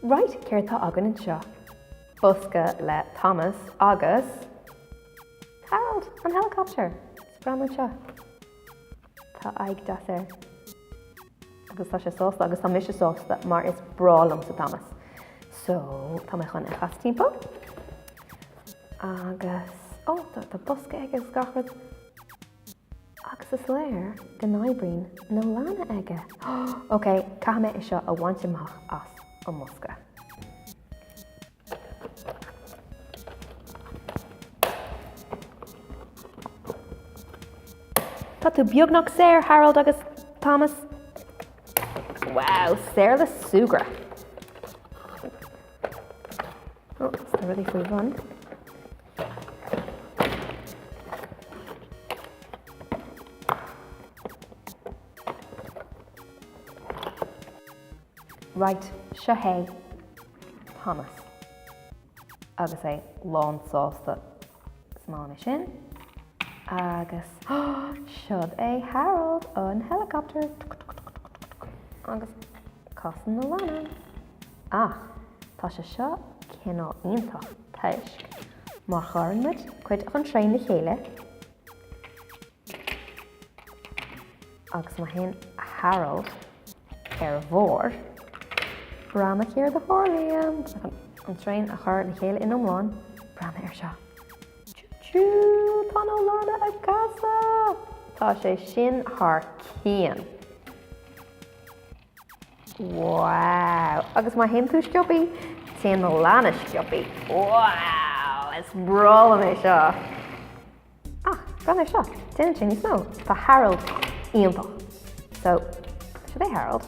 Right, céard tá againn anseo? Bosca le Thomas agus Harold, an helicopter! So breathnaigh anseo. Tá aghaidh deas air. Agus tá sé sásta agus tá mise sásta mar is breá liomsa Thomas. So, tá mé chun é a chasadh timpeall. Agus, oh, tá, tá bosca aige agus gach rud. Agus is léir go n-oibríonn na lanna aige. Ok, caithfidh mé é seo a bhaint amach as an mbosca. Tá tú beagnach saor, Harold agus Thomas. Wow, saor le súgradh. Oh, tá rudaí faoi bhun. Right, seo é Thomas agus é lán sásta. Is maith liom é sin. Agus siod é Harold an helicopter. Agus casann na lanna. Ach tá sé seo cineál iontach toisc má chuireann muid cuid den traein le chéile agus má théann Harold ar a bharr, breathnaigh céard a tharlaíonn! An traein a chur le chéile in iomlán, breathnaigh ar seo. Choo choo! Tá na lanna ag casadh! Tá sé sin thar cionn! Wow! Agus má théann tú sciobthaí, téann na lanna sciobthaí. Wow! Is breá liom é seo! Ach, breathnaigh ar seo, déanann sé níos mó. Tá Harold iontach. So, seo é Harold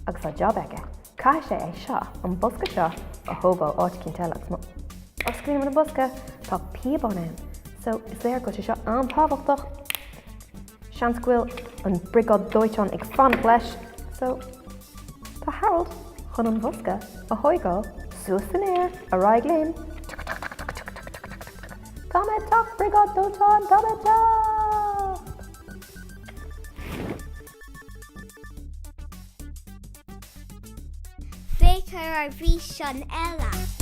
agus tá job aige. Caithfidh sé é seo, an bosca seo, a thógáil áit eicínt eile agus má osclaíonn an bosca, tá píobán ann. So, is léir go bhfuil sé seo an-tábhachtach. Seans go bhfuil an briogáid dóiteáin ag fanacht leis, so tá Harold chun an bhosca a thóigeáil suas san aer, ar aghaidh linn. Tá mé ag teacht, briogáid dóiteáin, tá mé ag teacht! Féach ar ár bhfíseán eile.